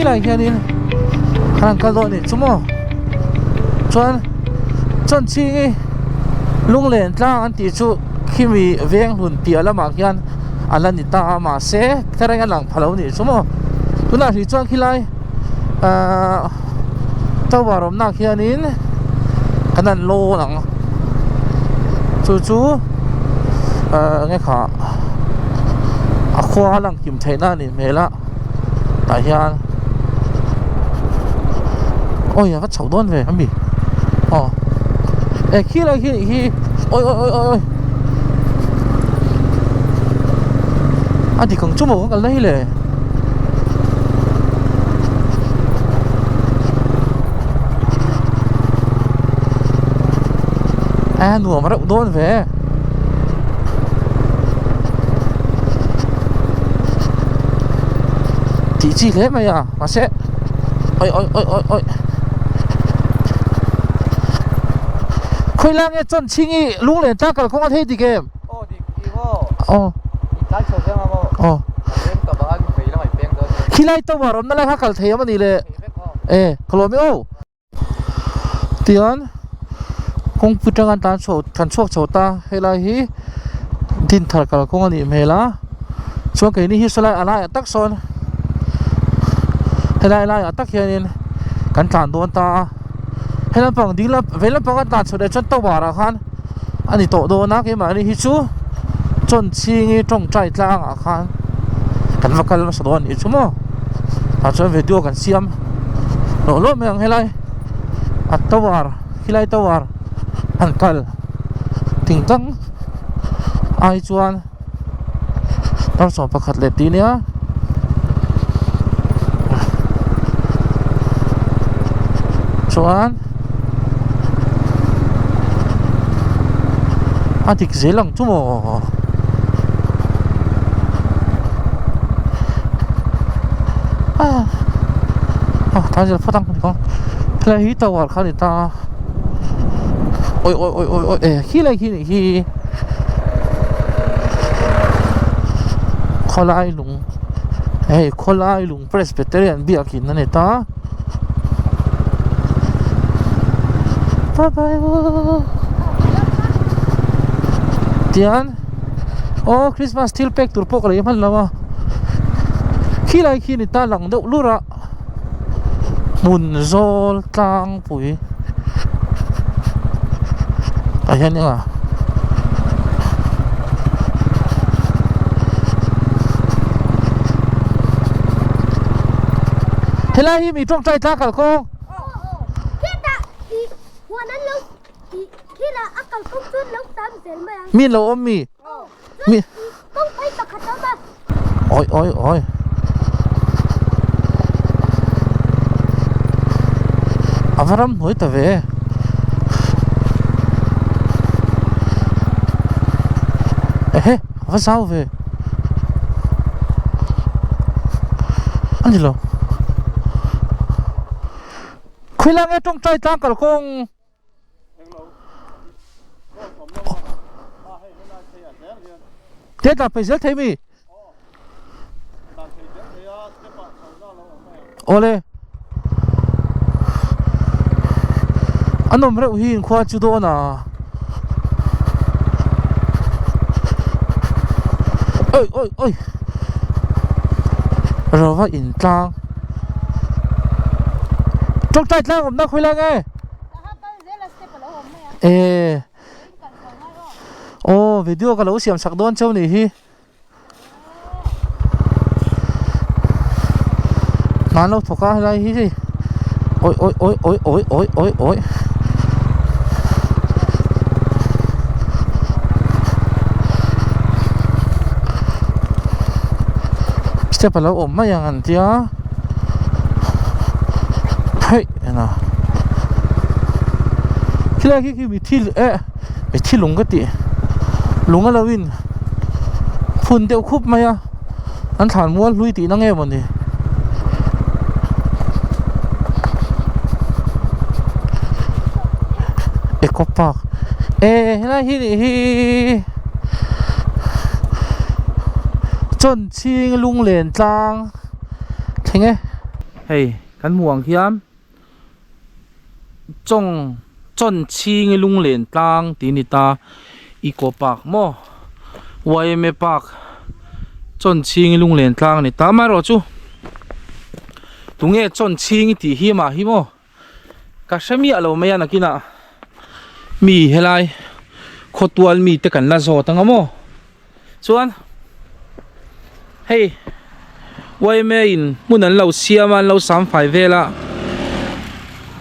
khilai hianin kan han kal dawn a nih chu maw chuan Chawnchhingi lunglen tlang an tih chu khimi veng hlun piah lamah khian a la ni ta a mahse thareng a lang pha lo a nih chu maw tunah hrih chuan khilai ahh tower awmna ah khianin kan han lawn ang chu chu ahh enge kha a khua a lang kim theih na a nih hmel a tah hian awi a va chho dawn ve ami aw e khilai khi nih hi awi awi awi awi a dik ang chu maw ka kalna hi le. A nuam reuh dawn ve tih chi hle mai a mahse oi oi oi oi oi khawilai nge chawn chhing i lunglen tlang kalkawng a thei dik em? Aw dik dik aw. Aw. In tlai chho zel ang aw. Aw. Kan rem ta bang a vei lamah i peng dawn nia. Khilai tower awmna lai kha kal thei awm a ni le. Thei vek aw. E ka lawm e aw. Tichuan kawngpui tang an tan chho kan chhuak chho ta helai hi Dinthar kalkawng a nih hmel a chuan keini hi sawlai a laiah tak sawn helai laiah tak hianin kan tlan dawn ta a he lampang ding lam vei lampang a tlan chho leh chuan tower ah khan a ni tawh dawn a keimahni hi chu chawnchhingi tawngtai tlangah khan kan va kal nasa dawn a nih chu maw tah chuan video kan siam lawh lawh mai ang helai a tower helai tower han kal tingtang ai chuan dar 11 leh tih nia chuan a dik zel ang chu maw a tlai zel phawt ang helai hi tower kha a ni ta a awi awi awi awi awi e khilai khi nih hi. Khawlai lung hei khawlai lung presbyterian biakin a ni ta bye bye aw tian aw christmas thil pek tur pawh ka lei hman lo a khilai khi ni ta lang deuh lur a hmun zawl tlangpui tah hian eng a helai hi mi tawngtai tlang kalkawng mi an lo awm mi mi Oi oi oi. A va ram hnuai ta ve. Ehe a va zau ve. A ni lo. Khawilai nge tawngtai tlang kalkawng. Te tla phei zel thei mi awle a nawm reuh hi inkhua chu dawn a oi oi oi rava intlang tawngtai tlang awmna khawilai nge. E aw video ka lo siam sak dawn cheu nih hi hna an lo thawk a helai hi hei awi awi awi awi awi awi awi awi step a lo awm mai ang an tia theih ena khilai khi khi mithi eh mithi lung ka tih lung a lo in phun deuh khup mai a an thlan mual hlui tihna nge mawni eco park eh helai hi nih hi chawn chhing lunglen tlang thleng e. Hei kan hmuh ang khian Chawng Chawn Chhingi Lunglen tlang tih a ni ta Eco Park maw yma Park Chawn Chhingi Lunglen tlang a ni ta amaherawhchu tunge Chawn Chhingi tih hi mah hi maw. Ka hre miah lo mai a nakinah mi helai khawtual mite kan la zawt anga maw chuan hei yma in hmun an lo siam a an lo sam fai vel a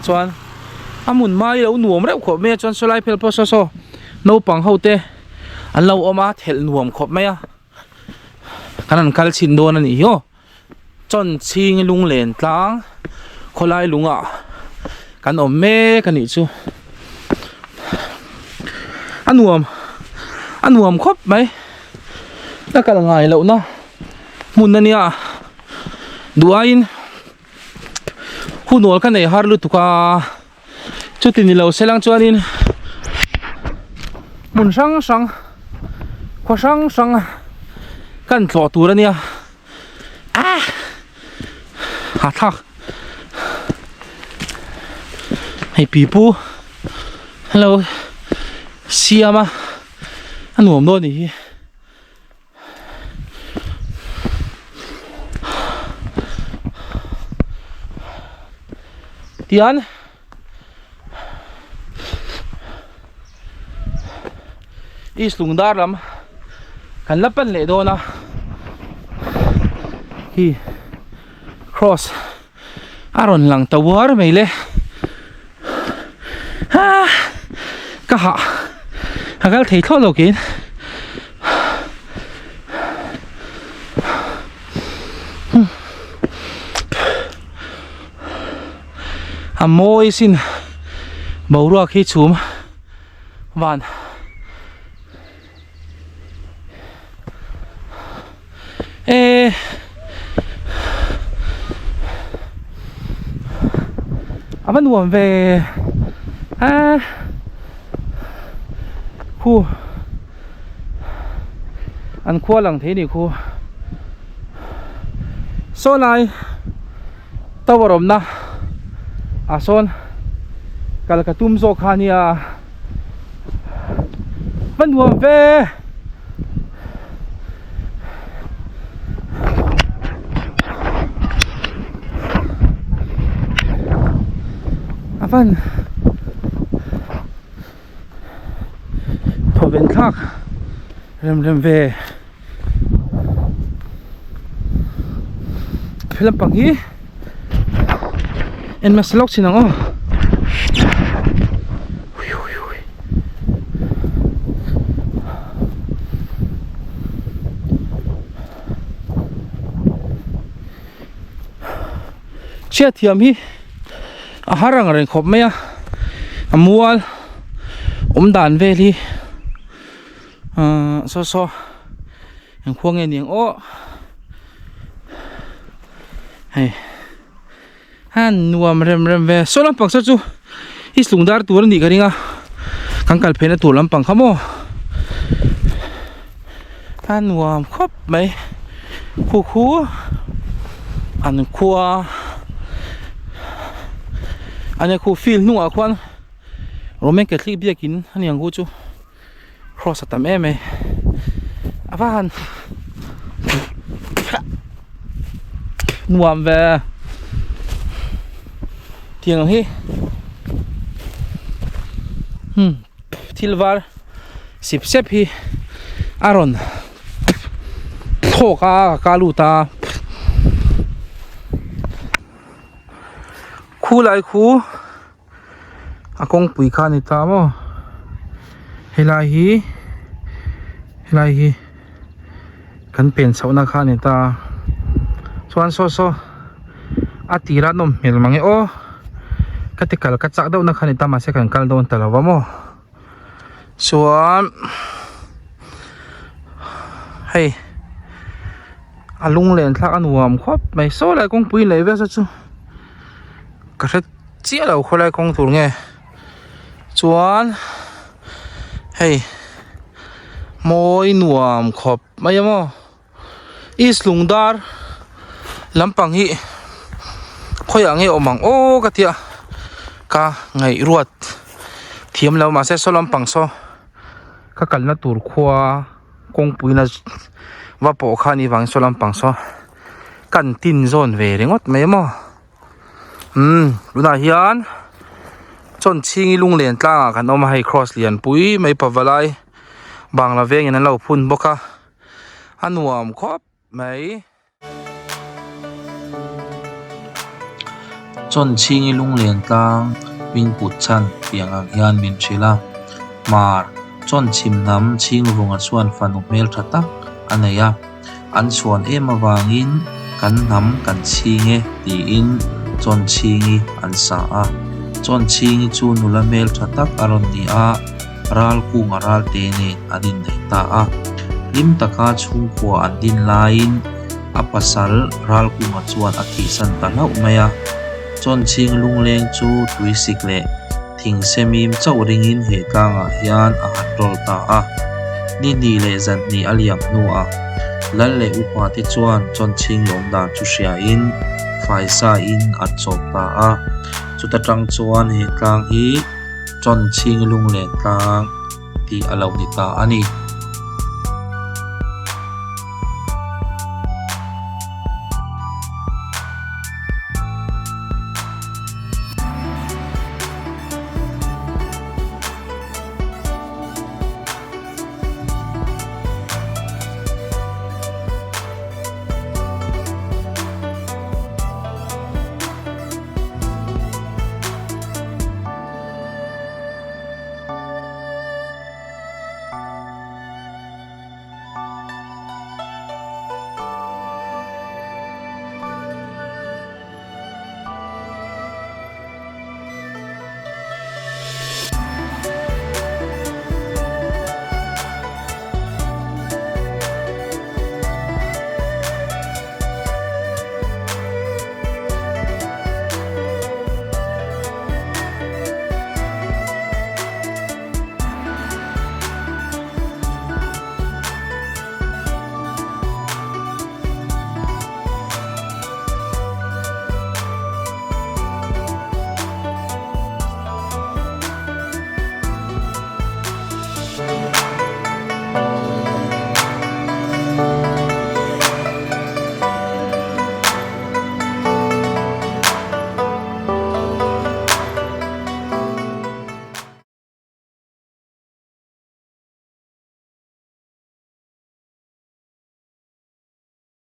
chuan a hmun hma hi a lo nuam reuh khawp mai a chuan sawlai phel pawh saw saw naupang ho te an lo awm a thelh nuam khawp mai a kan han kal chhin dawn a nih hi aw. Chawn chhing lunglen tlang khawlai lungah kan awm mek a nih chu a nuam a nuam khawp mai ka kal ngai loh na hmun a nia duh aiin hunawl ka nei har lutuk a chuti ni lo se lang chuanin hmun hrang hrang khaw hrang hrang kan tlawh tur a nia. Ah! Ha thlak. Hei pipu. Hello. Siam a. A nuam dawn ni hi. Tian. East Lungdar lam kan la pan leh dawn a hi cross a rawn lang ta uar mai le ha ka hah a kal thei thlawt lo kein. A mawi sin boruak hi chhum van e a va nuam ve a khu an khua lang thei a ni khu saw lai. Tower awmna ah sawn kal ka tum zawk kha ania va nuam ve a van thawven thlak rem rem ve. He lampang hi en hmasa lawk chin ang aw chhiat thiam hi a har ang reng khawp mai a a mual awm dan vel hi. Ahh saw saw eng khua nge ni ang aw hei a nuam rem rem ve saw lampang saw chu i slung dar tur a nih ka ring a kan kal phei na tur lampang kha maw a nuam khawp mai khu khu an khua a nia khu field hnungah khuan Roman Catholic biakin a ni ang chu. Cross a tam em mai a va han nuam ve tiang hi hmm thil var sip sep hi a rawn thlawk a ka kal lut a khulai khu. A kawngpui kha a ni ta maw helai hi helai hi kan pen chhoh na kha a ni ta chuan saw saw a tir a nawm hmel mang e aw ka ti kal ka chak deuh na kha a ni ta mahse kan kal dawn ta lo va maw chuan hei a lunglen thlak a nuam khawp mai saw lai kawngpui leh vel saw chu ka hre chiah lo khawlai kawng tur nge chuan hei mawi nuam khawp mai a maw east lungdar lampang hi. Khawiah nge awm ang aw ka tia ka ngaih ruat thiam lo mahse saw lampang saw ka kalna tur khua kawngpui na va pawh kha a nih vangin saw lampang saw kan tin zawn ve ringawt mai maw umm tunah hian chawnchhingi lunglen tlangah kan awm a hei cross lianpui mai pavalai bangla vengin an lo phun bawk a a nuam khawp mai. Chawnchhingi lunglen tlang hming put chhan piang ang hian min hrilh a, Hmar chawnchhim hnam chhingvunga chuan fanu hmeltha tak a nei a, an chhuan em avangin kan hnam kan chhing e tiin Chawnchhingi an sa a. Chawnchhingi chu nula hmeltha tak a rawn ni a, ral kunga ralte nen an inneih ta a. Hlim taka chhungkua an din laiin a pasal Ralkunga chuan a thihsan ta hlauh mai a. Chawnchhing lungleng chu tuisik leh thingsemim chauh ringin he tlangah hian a han rawl ta a. Ni hnih leh zan hnih a liam hnuah Lal leh upa te chuan Chawnchhing lawm dan chu hriain faisa in an chawp ta a. Chuta tang chuan he tlang hi Chawnchhing lunglen tlang tih a lo ni ta a ni.